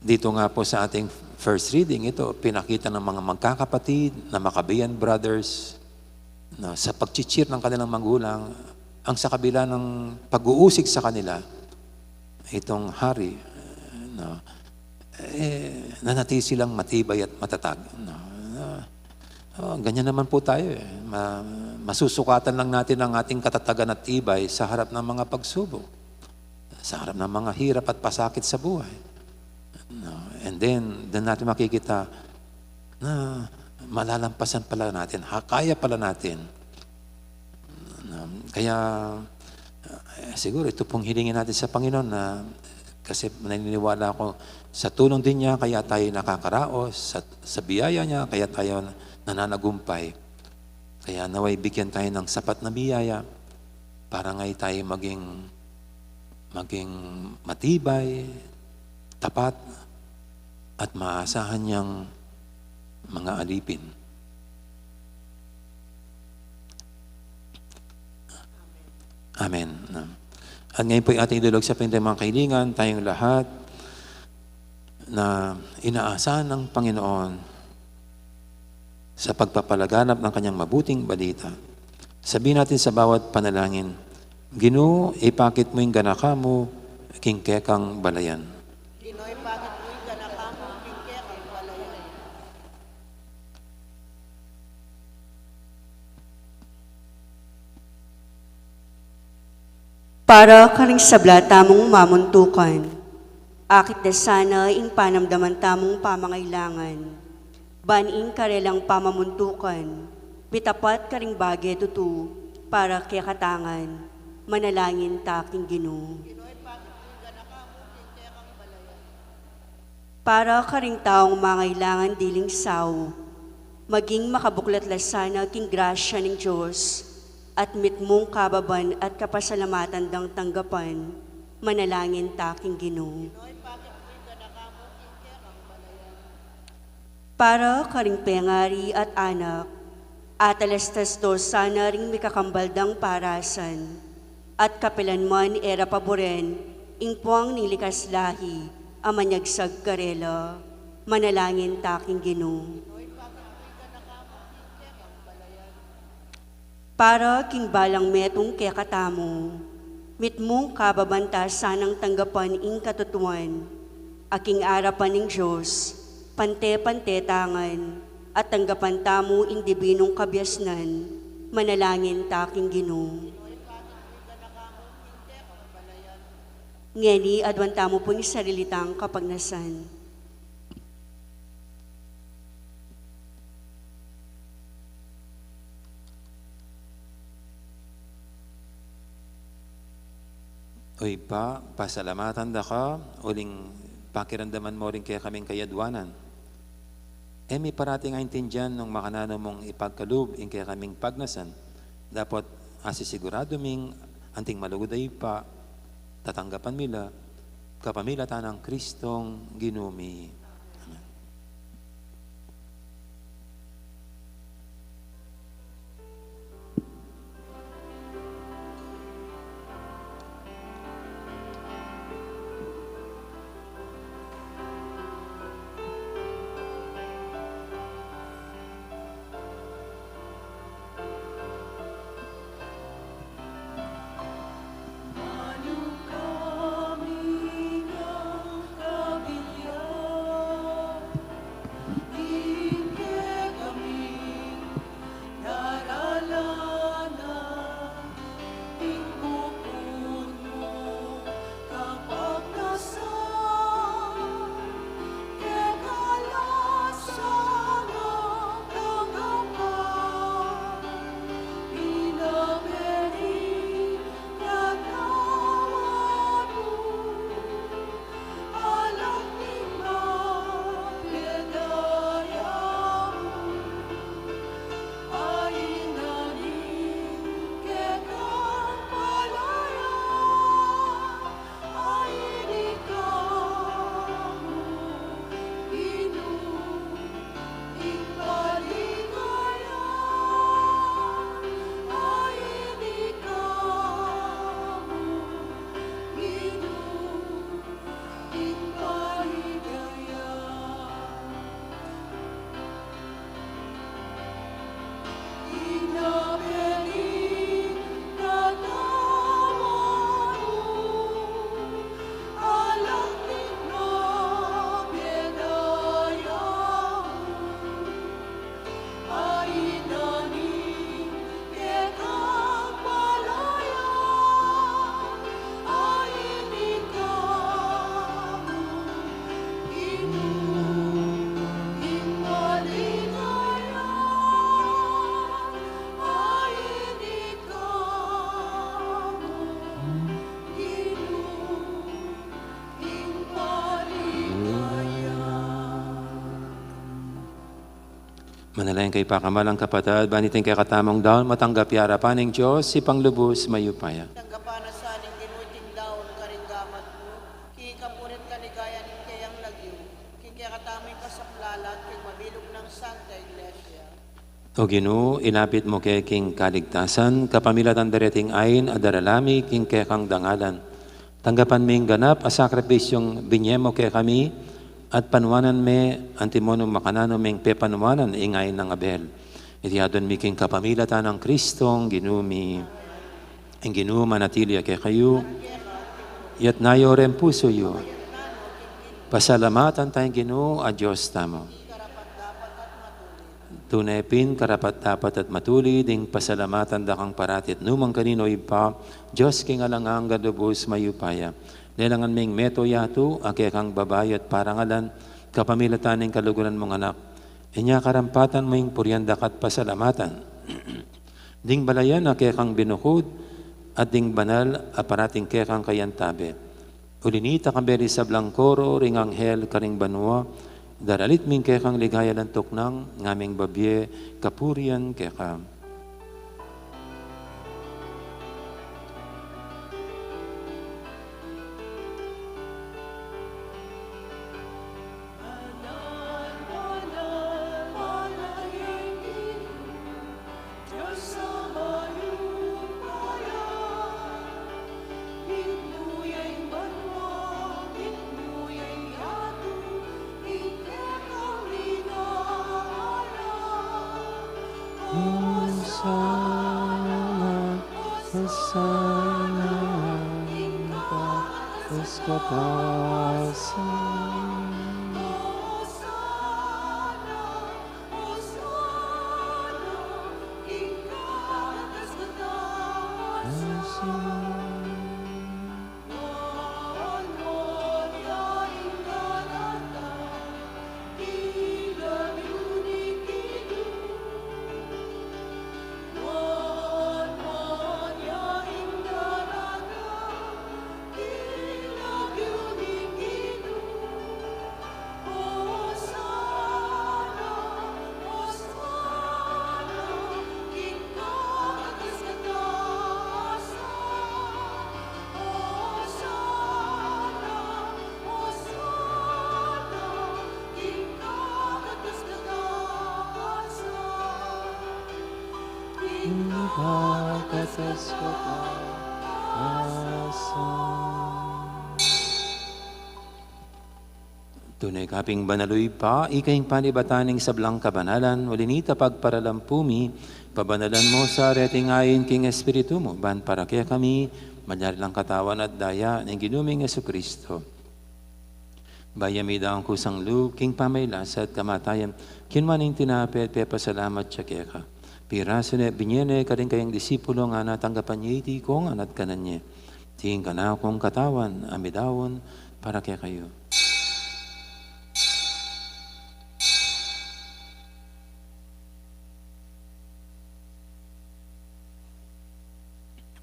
dito nga po sa ating first reading, ito, pinakita ng mga magkakapatid na Maccabean brothers, no, sa pag-cheer ng kanilang magulang, ang sa kabila ng pag-uusig sa kanila, itong hari, no, eh, nanatili silang matibay at matatag, no? Ah, oh, ganyan naman po tayo eh. Ma-, masusukatan lang natin ang ating katatagan at tibay sa harap ng mga pagsubok, sa harap ng mga hirap at pasakit sa buhay. No? And then, doon natin makikita na malalampasan pala natin, ha, kaya pala natin. No? Kaya, eh, siguro ito pong hilingin natin sa Panginoon na, kasi naniniwala ako, sa tulong din niya, kaya tayo nakakaraos, sa, sa biyaya niya, kaya tayo nananagumpay. Kaya naway bigyan tayo ng sapat na biyaya para nga tayo maging, maging matibay, tapat, at maasahan niyang mga alipin. Amen. At ngayon po'y ating idulog sa pintay mga kaibigan, tayong lahat na inaasahan ng Panginoon sa pagpapalaganap ng kanyang mabuting balita. Sabihin natin sa bawat panalangin, "Ginu, ipakit mu ing ganaka mu king kekang balayan." Ginu, ipakit mu ing ganaka mu king kekang balayan. Para karing sabla tamung mamuntukan, akit da sana ing panamdaman tamung pamangailangan, ban ing karelang pamamuntukan mitapat karing bage tutu para kekatang ngan. Manalangin ta king Ginu. Para karing taung mangailangan diling sau, maging makabuklat la sana king grasya ning Dios, at mitmung kababan at kapasalamatan dang tanggapan. Manalangin ta king Ginu. Para karing pengari at anak, atalastas do sana ring mikakambal dang parasan, at kapilan man e ra paburen ing puang ning likas lahi a manyagsag karela. Manalangin ta king Ginu. Para king balang metung kekatamu, mitmung kababan ta sanang tanggapan ing katutuan, a king arapan ning Dios, pante-pante ta ngan, at tanggapan tamu ing dibinung kabiasnan. Manalangin ta king Ginu. Ngeni, aduan tamu pu ing sarili tang kapagnasan. O Ibpa, pasalamatan da ka uling pakiramdaman mu ring kekaming kayaduanan. E mi parati aintindian nung makananu mung ipagkalub ing kekaming pagnasan, dapot asisiguradu ming anting malugud a Ibpa, tatanggapan mi la kapamilatan nang Kristong Ginu mi. Amen. Manalangin kayu pakamalan kung kapatad, ban iting kekatamung daun matanggap ya arapan ning Dios, Ibpang lubus mayupaya. Tanggapan na sa ning Ginu iting daun karing gamat mu, king kapunit kaligayan ning keyang lagyu, king kekata- Kasaplalan king mabilug nang Santa Iglesia. O Ginu, ilapit mu ke king kaligtasan, kapamilatan dareting ain a darala mi king kekang dangalan. Tanggapan ming ganap a sakripisyung binye mu kekami, at panuanan me, antimo nung makananu ming pepanuanan ing ain nang Abel. Iti adwan mi king kapamilatan nang Kristong Ginu mi. Ing Ginu manatili ya kekayu. Iyatas yu reng pusu yu. Pasalamatan taya ing Ginu a Dios tamu. Tune pin karapat-dapat at matulid ing pasalamatan da kang parati at nukarin man, o Ibpa, Dios king alang angga, lubus mayupaya. Lelangan ming metung yatu a kekang babayu at parangalan, kapamilatan ning kaluguran mung Anak. Inya karampatan mu ing purian da ka at pasalamatan. Ding balayan a kekang binukud, at ding banal a parating kekang kayantabe. Uli na nita, kayabe ring sablang koro ring anghel karing banua, daralit mi ing kekang ligaya alang tuknang, ngaming babie kapurian keka. Hosanna, Hosanna, ing kataas-kataas. Tune ka pin banal, o Ibpa, ika ing panibatan ning sablang kabanalan, uli na nita pagparalan pu mi, pabanalan mu sa reting ain king Espiritu mu, ban para kekami, malyari lang katawan at daya ning Ginu ming Jesucristo. Bayu mi daun kusang lub king pamagkasakit at kamatayan, kinua ne ing tinape at pepasalamat ya keka. Pirasu ne, binye ne karing kayang disipulo, ngana, tanggapan ye iti kongan at kanan ye. Iti ing kanakung katawan a midaun para kekayu.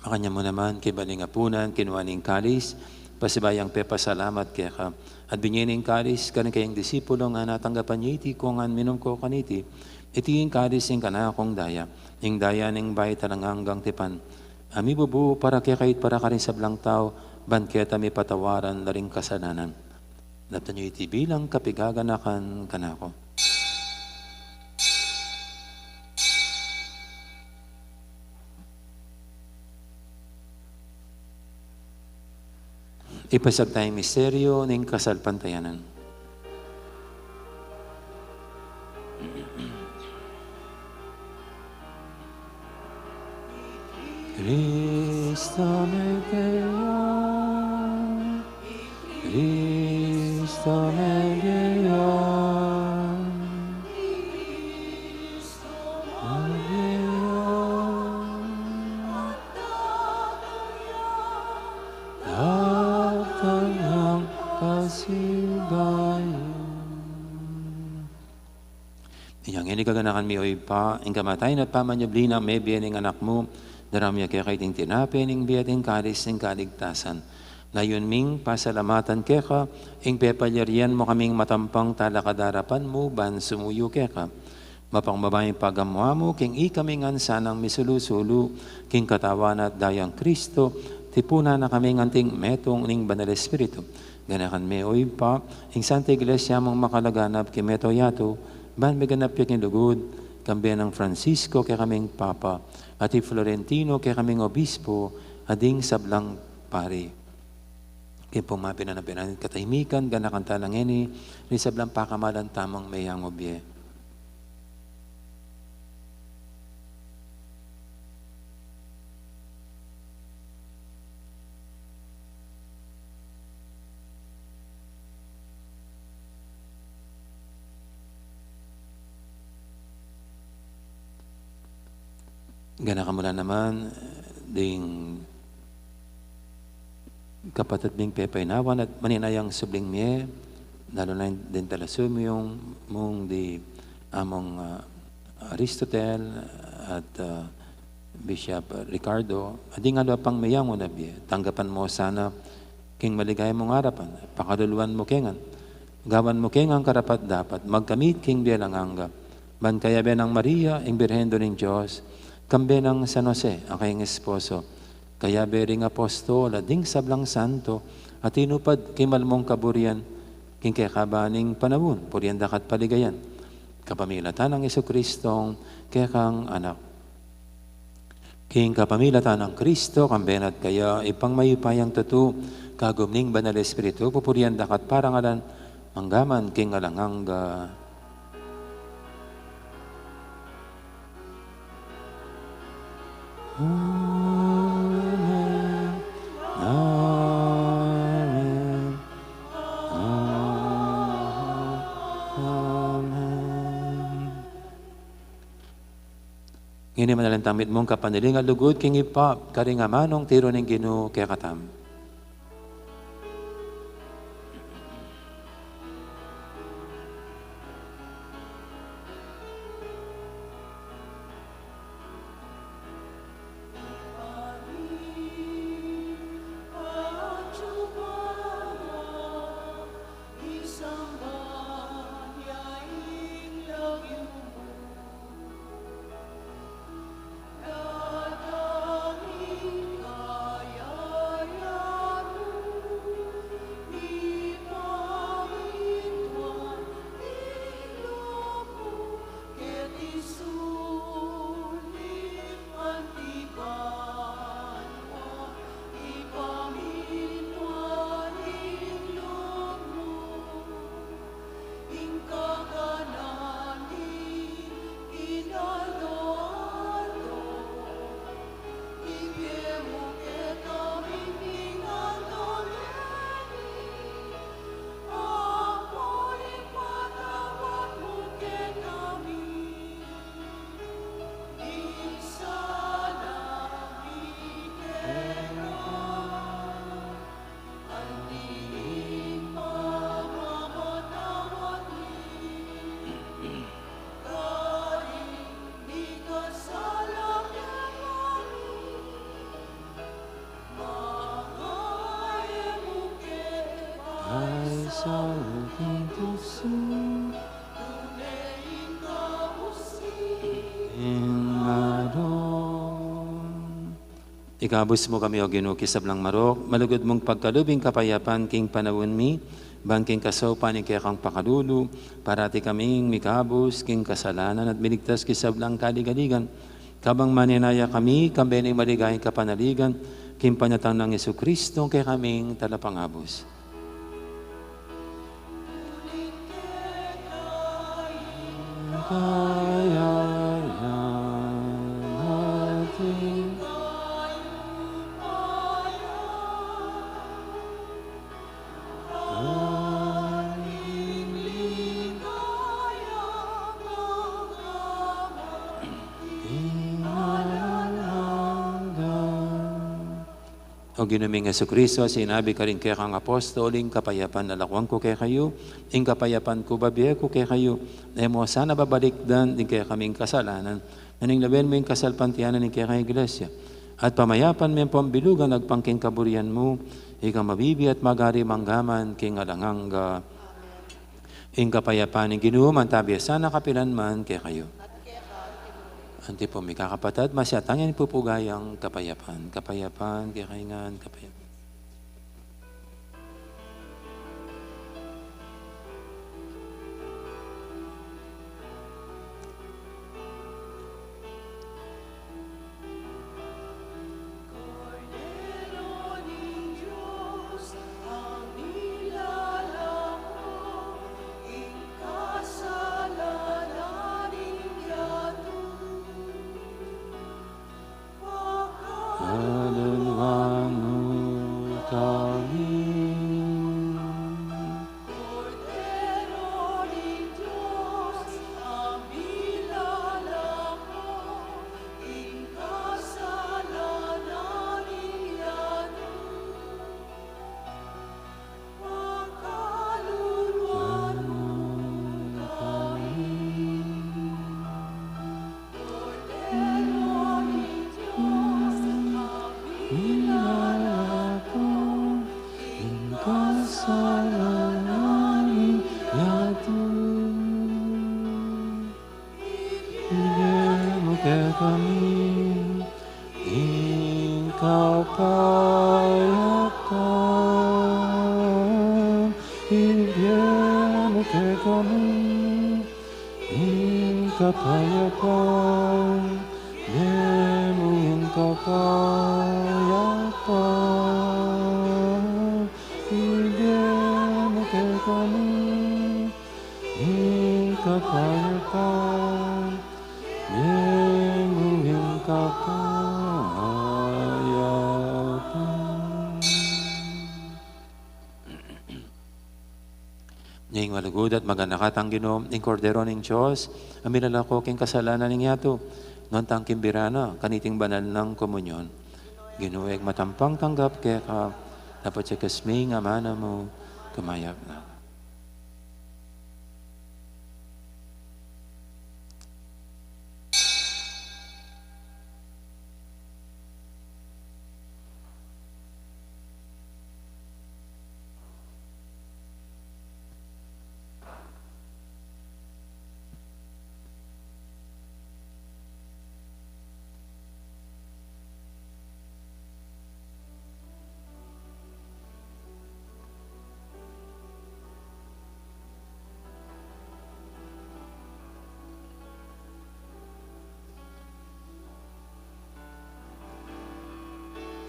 Makanyan mu naman, kaybat ning apunan, kinua ne ing kalis, pasibayu yang pepasalamat keka, at binye ne ing kalis karing kayang disipulo, ngana, tanggapan ye iti kongan, minum ko kaniti. Iti ing kalis ning kanakung daya, ing daya ning bayu at alang anggang tipan, a mibubu para kekayu at para karing sablang tau, ban keta mipatawaran la ring kasalanan. Daptan yu iti bilang kapaganakan kanaku. Ipasiag taya ing misteryu ning kasalpantayanan. Cristo mete ya, Cristo mete ya, mete ya, datang yang pasibayu. Inya ngeni kaganakan mi, o Ibpa, ing kamatayan at pamanyubli nang mebie ning Anak mu, daraun mi keka iting tinape ning bie at ing kalis ning kaligtasan. Layun ming pasalamatan keka ing pepalyarian mu kaming matampang talakad king arapan mu ban sumuyu keka. Mapagmabie ing pagamu-amu king ikami ngan sanang misulu-sulu king katawan at dayang Cristo, tipunan na kaming anting metung ning Banal Espiritu. Ganakan me, o Ibpa, ing Santa Iglesia mung makalaganap king mabilug a yatu, ban miganap ya king lugud, kambe nang Francisco kekaming Papa, at i Florentino kekaming Obispo, at ding sablang pari. King pung mapilan a katahimikan, ganakan tala ngeni ring sablang pakamalan tamung meyangu bie. Ganakan mu la naman ding kapatad ming pepainawan at maninayang subling mie, lalu na ding talasumuyung mung di Among, ah, Aristotel at, ah, Bishop Ricardo, at ding aliwa pang meyangu na bie, tanggapan mu sana king maligaya mung arapan, pakaluluan mu kengan, gawan mu kengan karapat-dapat magkamit king bie alang angga, ban kayabe nang Maria, ing Birhen Indu ning Dios, kambe nang San Jose, a kayang esposo, kayabe ring apostol, at ding sablang santo, a tinupad king mal mung kaburian, king kekaban ning panaun, purian da ka at paligayan, kapamilatan nang Jesucristong kekang Anak. King kapamilatan nang Kristo, kambe na at kaya, Ibpang mayupayang tutu, kagum ning Banal Espiritu, pupurian da ka at parangalan, mangga man king alang angga. Amen. Amen. Amen. Ngeni manalangin tamu mitmung kapanaligan at lugud king Ibpa, karing amanung tiru ning Ginu kekatamu. Ikabus mu kami, O Ginu, king sablang marok, malugud mung pagkalub ing kapayapan king panaun mi, ban king kasaupan ning kekang pakalulu, parati kaming mikabus king kasalanan at miligtas king sablang kaligaligan. Kabang maninaya kami, kambe ning maligayang kapanaligan, king panyatang nang Jesucristo, kekaming Talapangabus. O Ginu ming Jesucristo, sinabi karing kekang apostol, ing kapayapan lalakwan ku kekayu, ing kapayapan ku babie ku kekayu, e mu sana babalikdan ding kekaming kasalanan, nune lawen mu ing kasalpantayanan ning kekang Iglesia, at pamayapan me at pambilugan agpang king kaburian mu, ika a mabibie at magari mangga man king alang angga. Ing kapayapan ning Ginu manatili sana kapilan man kekayu. Anti pu, mikakapatad, masyatan yang pupugayang kapayapan. Kapayapan, kekayu ngan, kapayapan. Amin. Ing kapayapan, ibie mu kekami. Ing kapayapan, ibie mu ing kapayapan, ibie mu kekami. Ing kapayapan, ibie mu ing kapayapan. Ing malugud at maganaka tang Ginu, ing Kordero ning Dios, a milalako king kasalanan ning yatu, nuan tang kimbira na kaniting banal nang komunyon. Ginu, e ku matampang tanggap keka, dapot ya kasming amanu mu, kumayap na.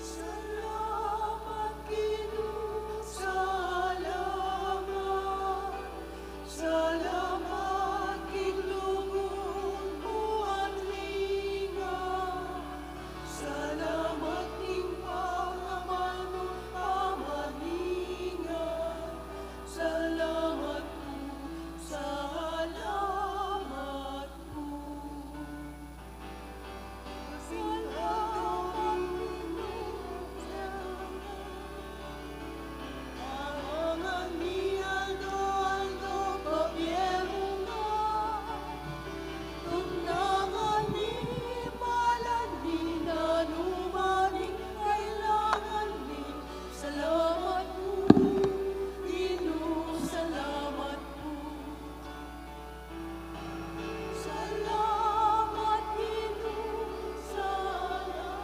Salamat, Ginu, salamat. Salamat king lugud mu at linga. Salamat king pamamal mu, pamalinga. Salamat pu, salamat pu. Salamat pu, Ginu, salamat pu. Salamat, Ginu, salamat.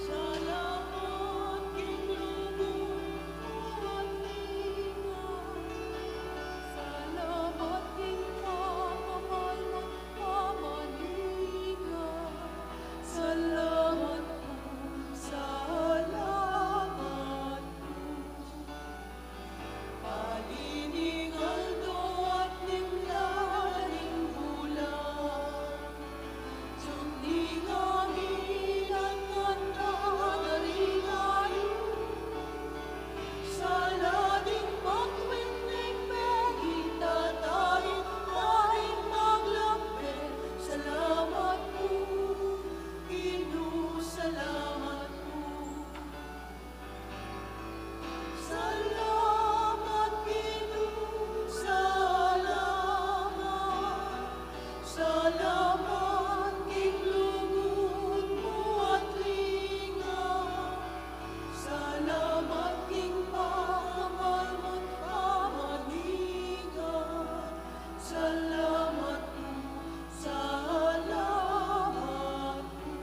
Salamat king lugud mu at linga. Salamat king pamamal mu, pamalinga. Salamat pu, salamat pu. Pali ning aldo at ning bulan, sunding angin at kanta, daringayu. Sala ding bituin ning pegitataing, daring maglambe. Salamat pu, Ginu, salamat pu. Salamat, Ginu, salamat. Salamat king lugud mu at linga. Salamat king pamamal mu at pamalinga. Salamat pu, salamat pu.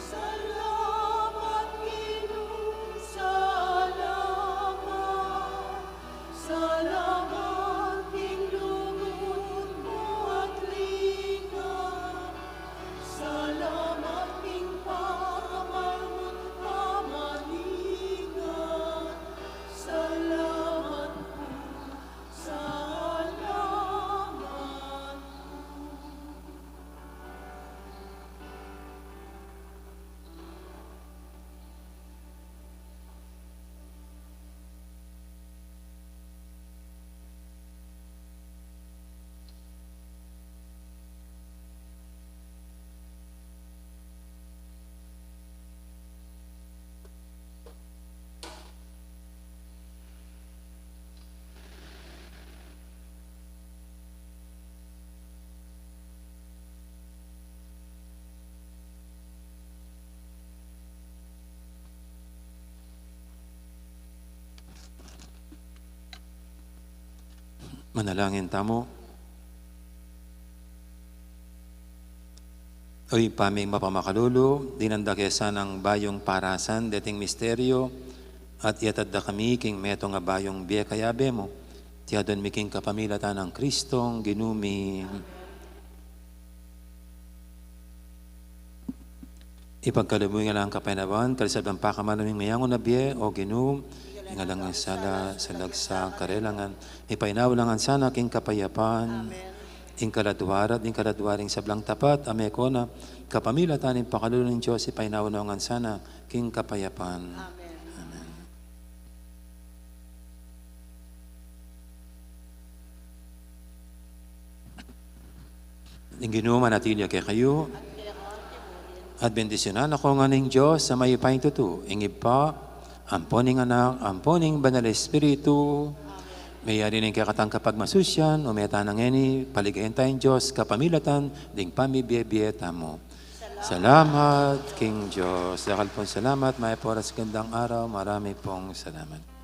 Salamat, Ginu, salamat. Salamat king lugud mu at linga. Salamat king pamamal mu at pamalinga. Salamat pu, salamat pu. Manalangin tamu. O Ibpa ming mapamakalulu, dinanda ke sanang bayung parasan deting misteryo, at iyatad da kami king metung a bayung bie kayabe mu. Iti adwan mi king kapamilatan nang Kristong Ginu mi. Ipagkalub mu ing alang kapaynawan, karing sablang pakamanaming mayangu na bie, o Ginu, ing alang sala, salagsa, karelangan, ipainawa la ngan sana king kapayapan. Amen. Ing kaladua ra at ing kaladua ring sablang tapat a meko na, kapamilatan ning pakalulu ning Dios, ipainawa na ngan sana king kapayapan. Amen. Amen. Ing Ginu manatili ya kekayu. At bendisyunan na kayu ngan ning Dios a mayupayang tutu, ing Ibpa, ampo ning Anak, ampo ning Banal Espiritu. Meyari ning kekatang kapagmasusyan, ume tana ngeni, paligayan taya ing Dios, kapamilatan ding pamibie-bie tamu. Salamat king Dios. Dakal pung salamat, mayap a oras, gandang araw, marami pong salamat.